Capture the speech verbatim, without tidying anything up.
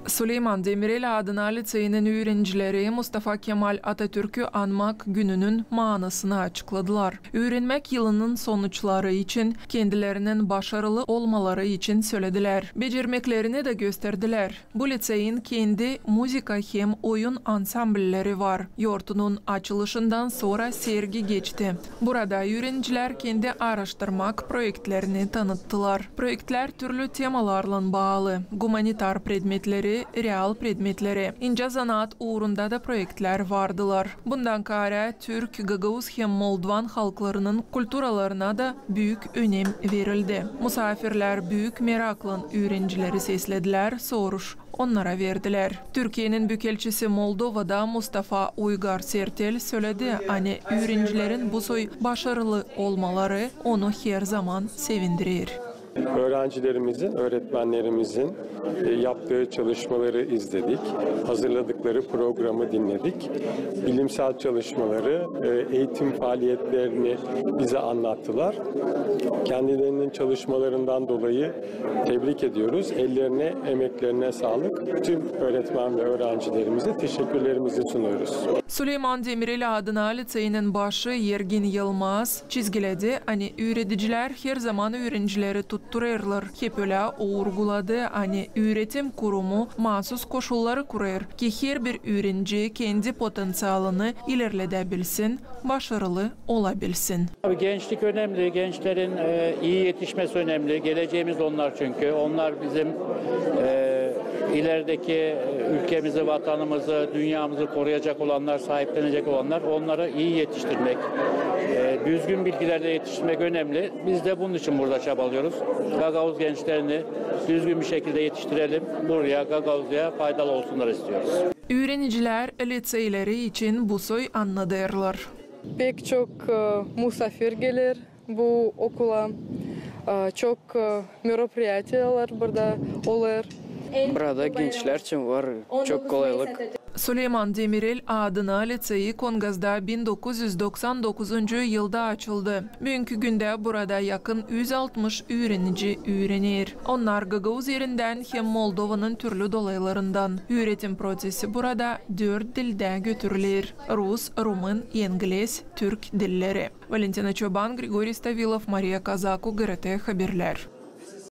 Suleyman Demirel adına liţeyinin üürencileri Mustafa Kemal Atatürkü anmak gününün maanasını açıkladılar. Üürenmäk yılının sonuçları için, kendilerinin başarılı olmaları için sölediler. Becermeklerini dä gösterdilär. Bu liţeyin kendi muzıka hem oyun ansamblleri var. Yortunun açılışından sora sergi geçti. Burada üürencilär kendi aaraştırmak proektlerini tanıttılar. Proektlär türlü temalarlan baalı: gumanitar predmetleri, real predmetleri. İncä zanaat uurunda da proektlär vardılar. Bundan kaarä türk, gagauz hem moldovan halklarının kulturalarına da büük önem verildi. Musaafirlär büük meraklan üürencileri sesledilär, soruş onnara verdilär. Türkiyenin bükelçisi Moldovada Mustafa Uygar Sertel söledi, ani üürencilerin bu soy başarılı olmaları onu her zaman sevindirer. Öğrencilerimizin, öğretmenlerimizin e, yaptığı çalışmaları izledik. Hazırladıkları programı dinledik. Bilimsel çalışmaları, e, eğitim faaliyetlerini bize anlattılar. Kendilerinin çalışmalarından dolayı tebrik ediyoruz. Ellerine, emeklerine sağlık. Tüm öğretmen ve öğrencilerimize teşekkürlerimizi sunuyoruz. Suleyman Demirel adına liţeyinin başı Ergin Yılmaz çizgiledi, ani üüredicilär her zaman üürencileri tutturêrlar. Hep ölä o urguladı, ani üüretim kurumu maasuz koşulları kurêr, ki herbir üürenci kendi potenţialını ilerledäbilsin, başarılı olabilsin. Tabii gençlik önemli. Gençlerin e, iyi yetişmesi önemli. Geleceğimiz onlar çünkü. Onlar bizim e, ilerideki e, ülkemizi, vatanımızı, dünyamızı koruyacak olanlar, sahiplenecek olanlar. Onları iyi yetiştirmek, e, düzgün bilgilerle yetiştirmek önemli. Biz de bunun için burada çabalıyoruz. Gagavuz gençlerini düzgün bir şekilde yetiştirelim. Buraya, Gagavuzya faydalı olsunlar istiyoruz. Üürenicilär liţeyleri için bu soy annadêrlar. Pek çok e, musafir gelir bu okula. E, çok e, мероприятиялар burada olur. Burada gençler için var çok kolaylık. Suleyman Demirel adına liţeyi Kongazda bin dokuz üz doksan dokuzuncu yılda açıldı. Büünkü gündä burada yakın üz altmış üürenici üürener. Onnar Gagauz erindän hem Moldovanın türlü dolaylarından. Üüretim procesi burada dört dildä götürüler: rus, rumın, englez, türk dilleri. Valentina Çoban, Grigoriy Stavilov, Mariya Kazaku, GRT Haberlär.